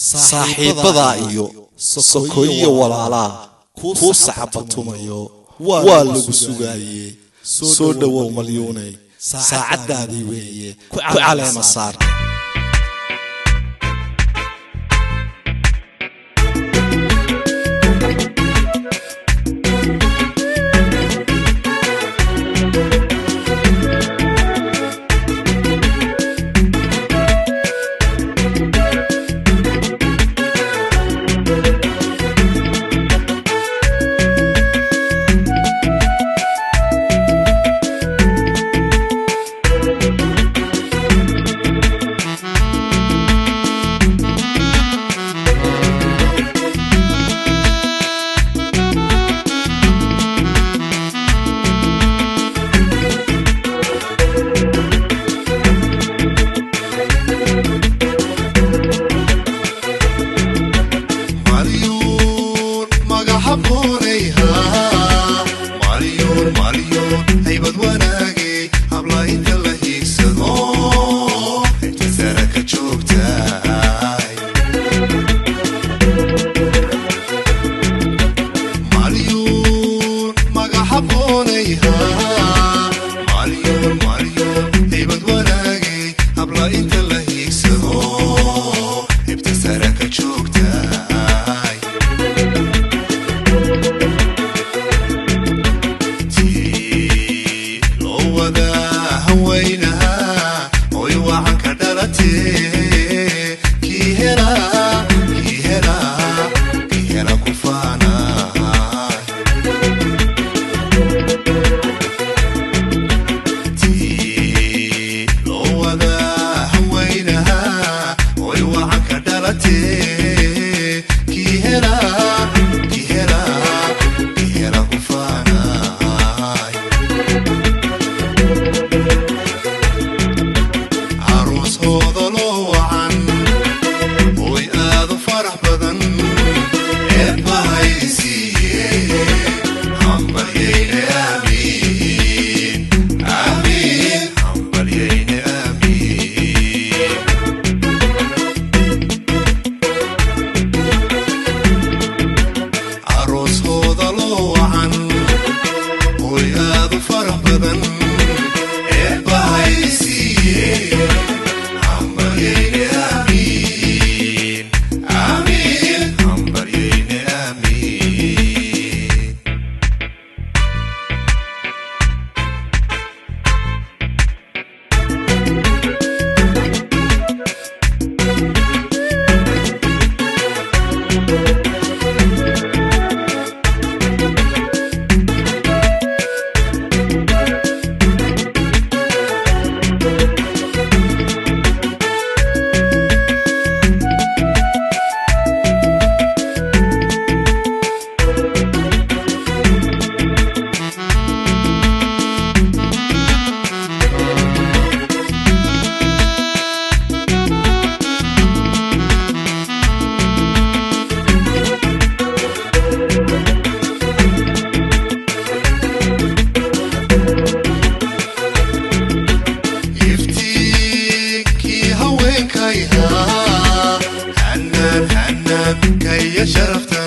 Saaxiibbadaa iyo sokoyiyo walaalaa kuu sacabatumayo, waa lagu sugaayee. Soo dhowow Malyuuney, saacaddaadii weeye, ku caleema saar. Malyuun magaxa boonayha, Malyuun, Malyuun, haybad wanaagay, habla inta la hiigsado inta sara ka joogtaay. Malyuun magaxa boonayha, Malyuun, Malyuun, haybad wanaagay, habla inta la hiigsado inta sara ka joogtaay. Tii loo wadaa hawaynaha, hoy wacan ka dhalatee, kii helaa, kii helaa, kii hela ku faanay. Tii loo wadaa hawaynaha, hoy wacan ka dhalatee, kii helaa, kii helaa, kii hela ku faanay. Aroos-hooda loo wacan, hoy aad u farax badan, eebbahay siiye, hambalyayne aamiin, aamiin, hambalyayne aamiin. Aroos-hooda loo wacan, hoy aad u farax badan, eebbahay siiye, hambalyayne aamiin, aamiin, hambalyayne aamiin. Iftiinkii haweenkayhaa, hanaan hanaan kaya sharafta.